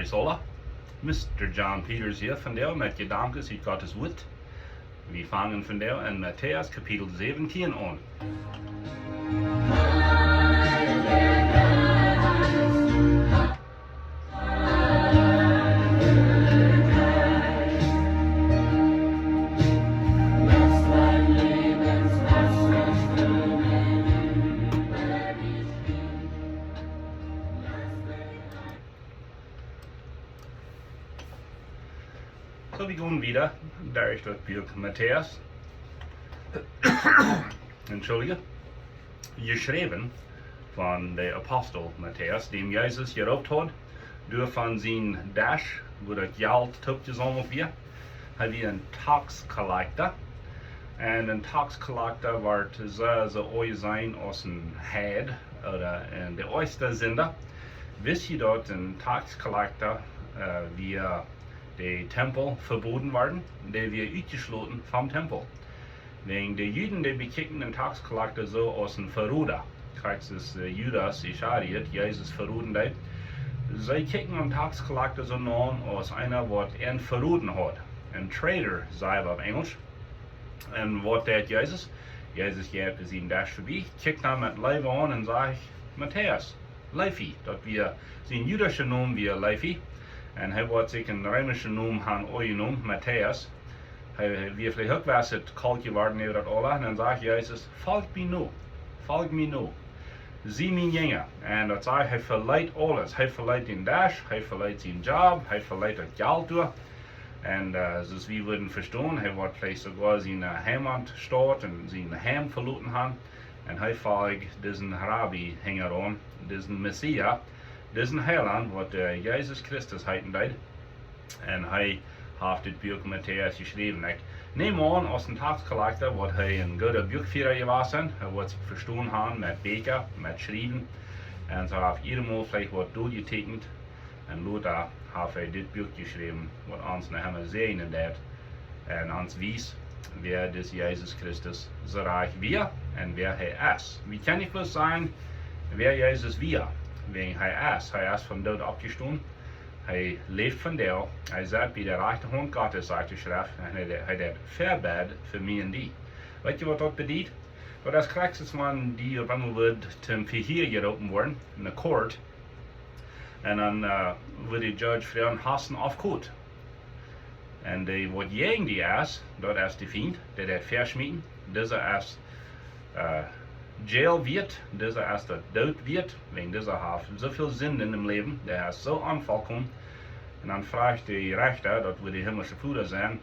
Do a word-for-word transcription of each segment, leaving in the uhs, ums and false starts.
Sola, Mister John Peters hia vondoag met Jedanken ut Gottes Wuat. Wie fangen vondoag en Matäus Kapitel säwentieen aun. Soo, wie gonen wieda derch daut Buak Matäus. Entschuldige. Jeschräwen von dän Apostel Matäus, däm Jesus jeroopt haud, doa von sien Desch, wua daut Jelt toopjesaumelt wia. Hee wia een tax collector. Un een tax collector wort soo, soo aunjeseenen aus een Heid ooda een, de oajste Sinda. Wist jie daut een tax collector, äh, wia de Tempel vebooden worden, dee wia utjeschloten vom Tempel? Wäajen de Juden, dee bekjikjten een tax collector soo aus een Verroda. Krakjt soo aus, äh, Judas Iskariot Jesus verroden deed. See kjikjten een tax collector soo aun aus eena, waut an verroden haud. Een traitor, säd wie opp Enjlisch. Un waut deed Jesus? Jesus jinkj bie sien Desch vebie, kjikjt am met Leew aun un säd: "Matäus, Leewi." Daut wia, sien judischa Nomen wia Leewi. Un hee haud sikj een reemischen Nomen aunjenomen, Matäus. Hee, hee wia veleicht uk west et kolt jeworden äwa daut aula. Un dan säd Jesus: "Folj mie no, folj mie no. Sie mien Jinja." Un daut säd, hee veleet aules. Hee veleet dän Desch, hee veleet sienen Job, hee veleet daut Jelt doa. Un, äh, soo aus wie wudden vestonen, hee wudd veleicht soogoa siene, äh, Heimatstaut un sien Heim veloten haben. Un hee foljd disen Rabbi hinjaraun, disen Messias, disen Heilaunt, waut, äh, Jesus Christus heeten deed. Un hee haft dit Buak Matäus jeschräwen. Ekj näm aun, aus een tax collector woat hee een gooda Buakfiera jewast sennen. Hee woat sikj vestonen haben met Bieekja, met Schriewen. Un soo haft hee emol veleicht waut derchjekjikjt. Un lota haft hee dit Buak jeschräwen, waut ons noch emma säajnen deit. Un ons wiest, wäa dis Jesus Christus soo rajcht wia un wäa hee es. Wie kjennen nich bloos sajen, wäa Jesus wia, wäajen hee es. Hee es vom Doot oppjestonen. Hee läft vondoag. Hee sitt bie de rajchte Haunt Gottes, sajcht de Schreft. Un hee, hee deit Väabäd fa mie un die. Weet jie, waut daut bediet? Daut es krakjt soo aus wan die opp eemol wudd toom Vehör jeroopen woaren, en de Court. Un dan, äh, wudd de Judge froagen: "Hast een Aufkot?" Un dee, waut jäajen die es, daut es de Fient, dee deit väaschmieten. Disa es, äh, Jail wieet, disa es de Doot wieet, wäajen disa haft soo väl Sind en däm Läwen, dee es soo onvolkomen. Un dan fruacht de Rechta, daut wudd de himlische Voda sennen,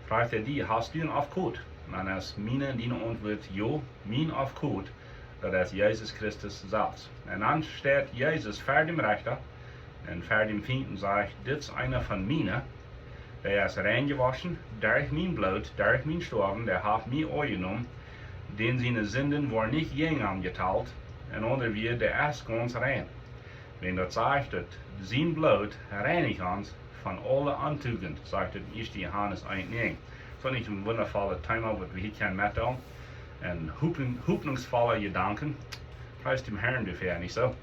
fruacht hee die: "Hast du een Aufkot?" Un dan es miene un diene Auntwuat: "Jo, mien Aufkot, daut es Jesus Christus selfst." Un dan steit Jesus ver däm Rechta un ver däm Fient un sajcht: "Dit es eena von miene, dee es rein jewoschen derch mien Bloot, derch mien Stoawen, dee haft mie aunjenomen, dän siene Sinden woaren nich jäajen am jetalt, un aundre Wieed, dee es gaunz rein." Wan daut sajcht, daut sien Bloot reinicht ons von aule Ontugent, sajcht et en ieeschte Johanes eent näajen. Daut es nich een wundavollet Thema, waut wie hia kjennen metdeelen? Un hopninj-, hopninjsvolle Jedanken. Pries däm Herrn doafäa, nich soo?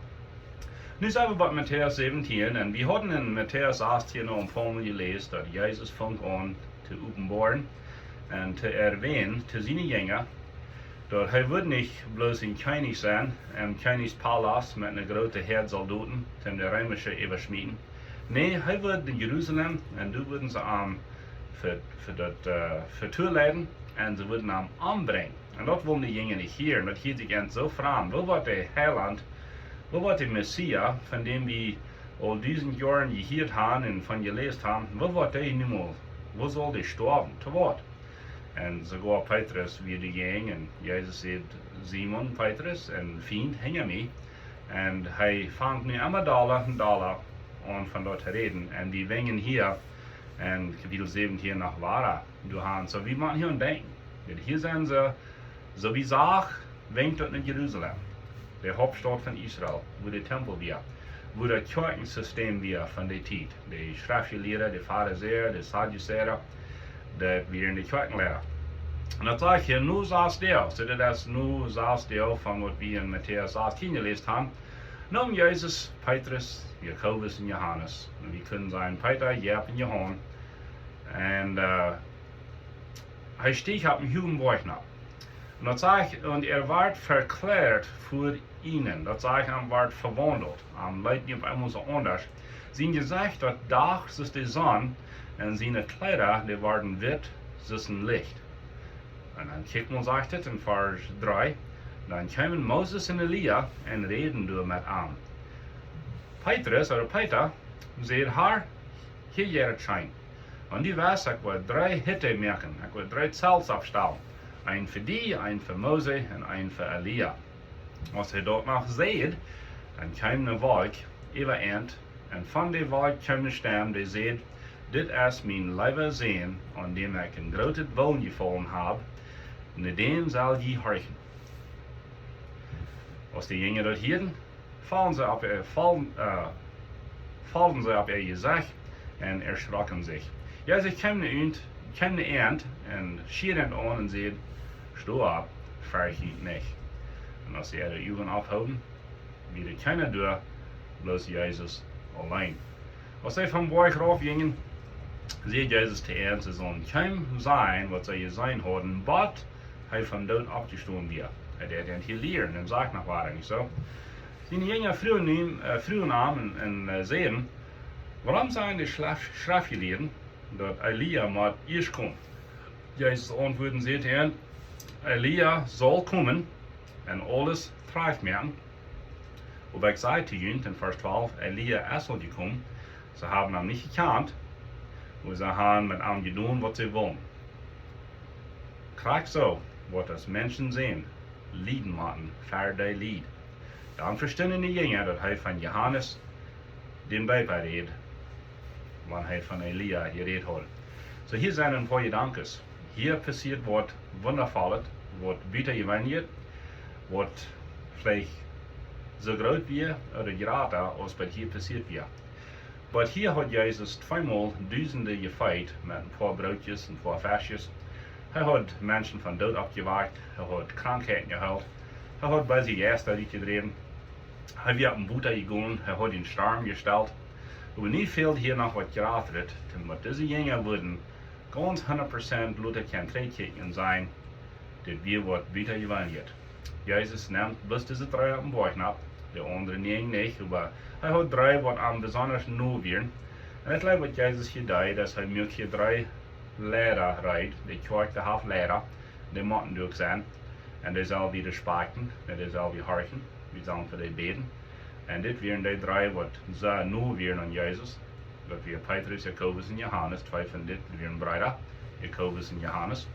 Nu sent wie bie Matäus säwentieen, un wie hauden en Matäus sastieen aul een poa mol jeläst, daut Jesus funk aun to openboaren un to erwähnen to siene Jinja, daut hee wudd nich bloos een Kjennich sennen, em Kjennichspalaust met eene groote Häad Soldoten, toom de Reemische äwaschmieten. Nä, hee wudd no Jerusalem, un doa wudden see am ver-, ver-, daut, äh, vertualeiden, un see wudden am ombrinjen. Un daut wullen de Jinja nich hieren, daut hieed sikj an soo framd. Woo woat de Heilaunt, woo woat de Messias, von däm wie aul dusent Joaren jehieet haben un von jeläst haben, woo woat dee nu mol, woo saul dee stoawen, to waut? Un soogoa Petrus wia doajäajen, un Jesus säd: "Simon Petrus, een Fient hinja mie." Un hee fangt nu emma dolla un dolla aun von daut to räden. Un wie wenjen hia en Kapitel säwentieen noch wieda doaraun. Soo, wie motten hia aun denkjen. Daut hia sent see, soo aus Sach, wenjt daut no Jerusalem, de Hauptstaut von Israel, wua de Tempel wia, wua daut Kjoakjensistem wia von dee Tiet. De Schreftjelieede, de Farisäa, de Saduzäa, daut wieren de Kjoakjenleida. Un daut sajcht hia no sass Doag, soo daut es no sass Doag von waut wie en Matäus sastieen jeläst haben, Neem Jesus, Petrus, Jakobus un Johanes, un wie kjennen sajen Peeta, Jakob un Johanes, un hee steech opp een huagen Boajch nopp. Un daut sajcht, un hee wort vekjleedat ver an. Daut sajcht, hee wort vewaundelt. Hee leet nich opp eemol soo aundasch. Sien Jesecht, daut docht aus de Sonn, un siene Kjleeda, dee worden witt aus een Licht. Un dan kjikj mol, sajcht et en Varsch dree: Dan kjeemen Moses un Elia un räden doa met am. Petrus, ooda Peeta, säd: Herr, hia jeit et scheen. Un du weetst, ekj woa dree Hütten moaken, ekj woa dree Zelten oppstalen. Een fa die, een fa Mose un een fa Elia. Aus hee daut noch säd, dan kjeem eene Wolkj äwa an, un von de Wolkj kjeem eene Stemm, dee säd: Dit es mien leewa Sän, aun däm ekj een grootet Welljefoll hab, no däm sell jie horchen. Aus de Jinja daut hieeden, foll see opp äa, foll, äh, foll see opp äa Jesecht un veschrocken sikj. Jesus kjeem no an, kjeem no an un schieed an un säd: Sto opp, fercht junt nich. Un aus see äare Uagen opphoowen, wia kjeena doa, bloos Jesus auleen. Aus see vom Boajch rauf jinjen, säd Jesus to an, see sullen kjeem sajen, waut see jeseenen hauden, bat hee vom Doot oppjestonen wia. Hee deed an hia lieren un säd noch waut, nich soo? Siene Jinja fruagen am, äh, fruagen am un, un, äh, säden: Wuarom sajen de Schreft-, Schreftjelieede, daut Elia mott ieescht komen? Jesus auntwuad un säd to an: Elia saul komen un aules trajcht moaken. Oba ekj saj to junt, en Varsch twalf, Elia es aul jekomen, see haben am nich jekjant, oba see haben met am jedonen, waut see wullen. Krakjt soo woat de Menschensän lieden motten ver de Lied. Dan vestunden de Jinja, daut hee von Johanes dän Deepa räd, wan hee von Elia jerät haud. Soo, hia sent een poa Jedanken. Hia passieet waut Wundavollet, waut butajeweenlichet, waut veleicht soo groot wia ooda jrata aus waut hia passieet wia. Oba hia haud Jesus tweemol Dusende jefeet met een poa Brootjes un een poa Feschjes. Hee haud Menschen vom Doot oppjewakjt, hee haud Krankheiten jeheelt, hee haud beese Jeista utjedräwen, hee wia opp een Wota jegonen, hee haud dän Storm jestelt. Oba nu fäld hia noch waut jratret, daut dise Jinja wudden gaunz hundat Prozent lota kjennen trigj kjikjen un sajen: Dit wia waut butajeweenlichet. Jesus neem bloos dise dree opp dän Boajch nopp, de aundre näajen nich, oba hee haud dree, waut am besonda no wieren. Un ekj jleew, waut Jesus hia deed, es, hee muak hia dree Leida reed, de Kjoakj, dee haft Leida, dee motten doa uk sennen. Un dee sell wie respakjten, un dee sell wie horchen, wie sellen fa dee bäden. Un dit wieren dee dree, waut sea no wieren aun Jesus. Daut wia Petrus, Jakobus un Johanes, twee von dit wieren Breeda, Jakobus un Johanes.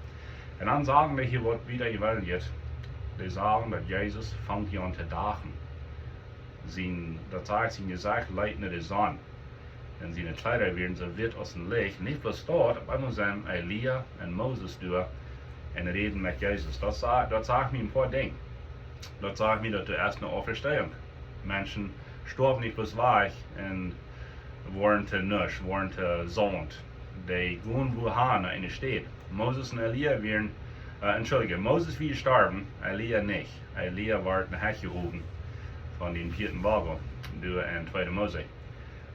Un dan sagen dee hia waut butajeweenlichet. Dee sagen, daut Jesus funk hia aun to dachen. Sien, daut sajcht, sien Jesecht leet no de Sonn. Un siene Kjleeda wieren soo witt aus een Licht. Nich bloos daut, opp eemol sent Elia un Moses doa un räden met Jesus. Daut sa-, daut sajcht mie een poa Dinja. Daut sajcht mie, daut doa es eene Auferstehung. Menschen stoawen nich bloos wajch un woaren to nuscht, woaren to Saunt. Dee gonen wua han, no eene Städ. Moses un Elia wieren, äh, entschuldige, Moses wia jestorwen, Elia nich. Elia wort nohäa jehowen von dän vieeden Boajch, doa en tweede Mose.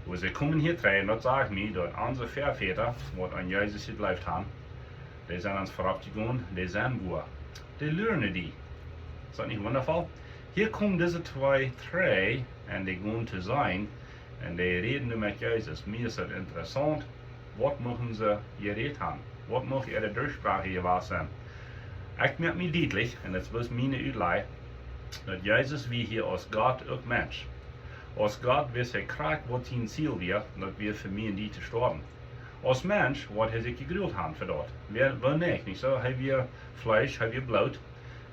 Oba see komen hia trigj, un daut sajcht mie, daut onse Väaväda, waut aun Jesus jejleeft haben, dee sent ons verut jegonen, dee sent wua. Dee luaren no die. Es daut nich wundavoll? Hia komen dise twee trigj un dee gonen to sennen un dee räden nu met Jesus. Mie es daut interessaunt, waut mucht see jerät haben? Waut mucht äare Derchsprach jewast sennen? Ekj moak mie dietlich, un daut es bloos miene Utlaj, daut Jesus wia hia aus Gott uk Mensch. Aus Gott wist hee krakjt, waut sien Ziel wia, daut wia fa mie un die to stoawen. Aus Mensch woat hee sikj jegruelt haben fa daut. Wäa, wäa nich, nich soo? Hee wia Fleesch, hee wia Bloot.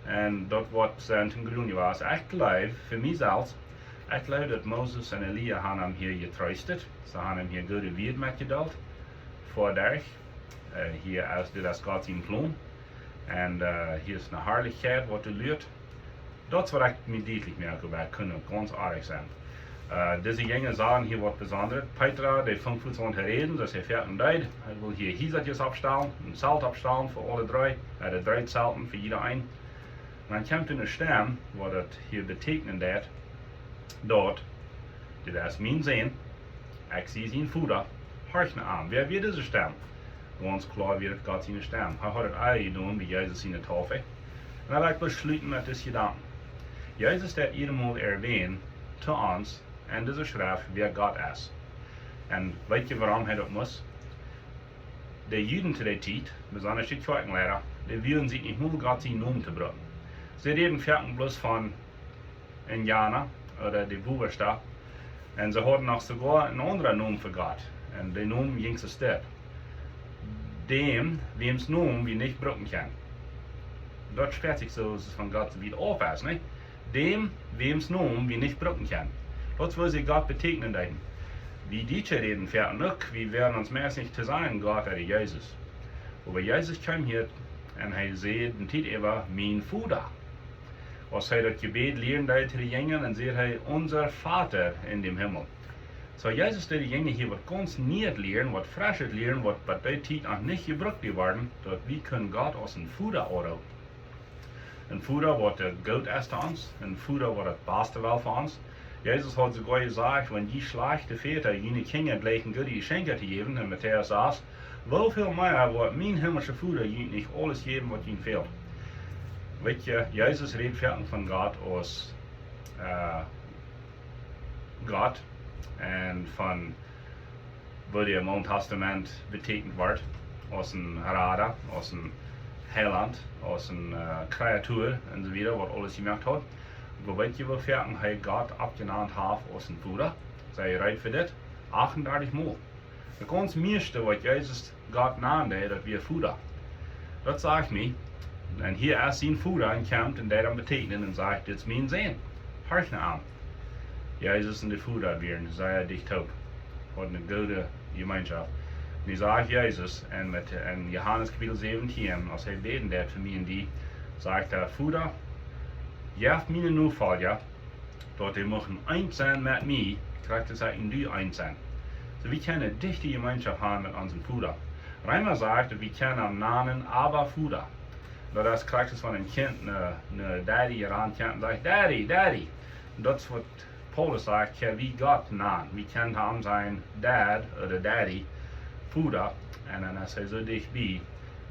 Un daut woat sennen to gruelen jewast. Ekj jleew, fa mie selfst, ekj jleew, daut Moses un Elia haben am hia jetreestet. See haben am hia goode Wieed metjedeelt. Väaderch, äh, hia es, dit es Gott sien Plon. Un, äh, hia es eene Harlichkjeit, waut doa luat. Daut es, waut ekj mie dietlich moak, oba ekj kaun uk gaunz oajch sennen. Äh, dise Jinja sagen hia waut Besondret. Petrus, dee funk fuaz aun to räden, soo aus hee foaken deed. Hee wull hia Hiesakjes oppstalen, een Zelt oppstalen fa aule dree. Hee haud dree Zelten fa jieda een. Un dan kjemt eene Stemm, waut daut hia beteekjnen deed. Daut, dit es mien Sän, ekj sie sien Voda, horch no am. Wäa wia dise Stemm? Gaunz kloa wia daut Gott siene Stemm. Hee haud et aunjenomen bie Jesus siene Taufe. Un ekj well beschluten met disen Jedanken. Jesus deed hia mol erwänen to ons en dise Schreft, wäa Gott es. Un weet jie, wuarom hee daut must? De Juden to dee Tiet, besonda de Kjoakjenleida, dee wullen sikj nich mol Gott sienen Nomen to brucken. See räden foaken bloos von Indiauna ooda de Bowascha. Un see hauden noch soogoa een aundren Nomen fa Gott. Un dee Nomen jinkj soo: Däm, wäms Nomen wie nich brucken kjennen. Daut spieet sikj soo, aus et von Gott wiet auf es, nich? Däm, wäms Nomen wie nich brucken kjennen. Daut es, woo see Gott betieekjnen deeden. Wie Dietsche räden foaken uk, wie woaren ons meist nich to sajen Gott ooda Jesus. Oba Jesus kjeem hia un hee säd de Tiet äwa: Mien Voda. Aus hee daut Jebäd lieren deed to de Jinja, dan säd hee: Unser Vater in dem Himmel. Soo, Jesus deed de Jinja hia waut gaunz Nieet lieren, waut Freschet lieren, waut bie dee Tiet noch nich jebrukt worden, daut wie kjennen Gott aus een Voda aunroopen. Een Voda, waut, äh, goot es to ons, een Voda, waut daut baste well fa ons. Jesus haud soogoa jesajcht: Wan jie schlajchte Väta june Kjinja jlikjen goode Jeschenkja to jäwen, en Matäus sas, woo väl mea woat mien himlischa Voda junt nich aules jäwen, waut junt fält? Weet jie, Jesus räd foaken von Gott aus, äh, Gott un von, woo dee em Oolen Tastament betieekjent woat, aus een Rada, aus een Heilaunt, aus een, äh, Kreatua un soo wieda, waut aules jemoakt haud. Oba weet jie, woo foaken hee Gott oppjenant haft aus een Voda? Sent jie reed fa dit? Achtundartich mol. Daut gaunz mieeschte, waut Jesus Gott nand, daut wia Voda. Daut sajcht mie, un hia es sien Voda un kjemt un deed am betieekjnen un sajcht: Dit es mien Sän, horch no am. Jesus un de Voda wieren sea dicht toop, hauden eene goode Jemeenschoft. Un hee sajcht, Jesus, un met, en Johanes Kapitel säwentieen, aus hee bäden deed fa mie un die, sajcht hee: Voda, jeff miene Nofolja, daut dee muchten eent sennen met mie, krakjt aus ekj un du eent sent. Soo, wie kjennen dichte Jemeenschoft haben met onsen Voda. Reema sajcht, daut wie kjennen am nanen: Abba, Voda. Daut es krakjt aus wan een Kjint no, no Daddy rankjemt un sajcht: Daddy, Daddy. Daut es waut Paulus sajcht, kjenn wie Gott nanen. Wie kjennen am sajen Dad ooda Daddy, Voda. Un dan es hee soo dicht bie,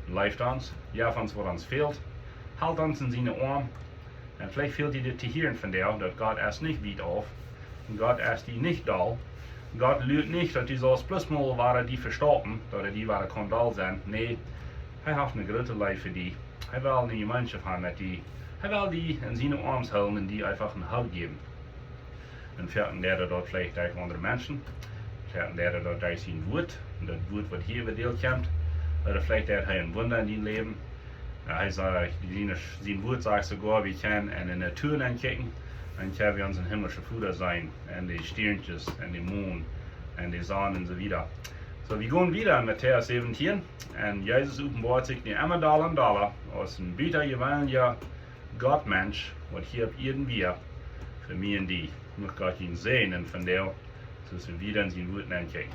leeft ons, jeft ons, waut ons fält, helt ons en siene Oarm. Un veleicht fält die dit to hieren vondoag, daut Gott es nich wiet auf. Un Gott es die nich doll. Gott luat nich, daut du saust bloos mol woaren die vestaupen, daut hee die woaren kaun doll sennen. Nä, hee haft eene groote Leew fa die. Hee well eene Jemeenschoft haben met die. Hee well die en siene Oarms hoolen un die eefach een Hug jäwen. Un veleicht deit hee daut veleicht derch aundre Menschen. Veleicht deit hee daut derch sien Wort. Daut Wort, waut hia äwadeelt kjemt. Ooda veleicht deit hee een Wunda en dien Läwen. Jo, hee sajcht, sien, sien Wort sajcht soogoa, wie kjennen en de Natua nenkjikjen, dan kjenn wie onsen himlischen Voda seenen, en de Stiernkjes, en de Mon, en de Sonn un soo wieda. Soo, wie gonen wieda en Matäus säwentieen, un Jesus openboat sikj nu emma dolla un dolla aus een butajeweenelja Gottmensch, waut hia opp Ieed wia, fa mie un die. Mucht Gott junt säajnen vondoag, soo aus wie wieda en sien Wort nenkjikjen.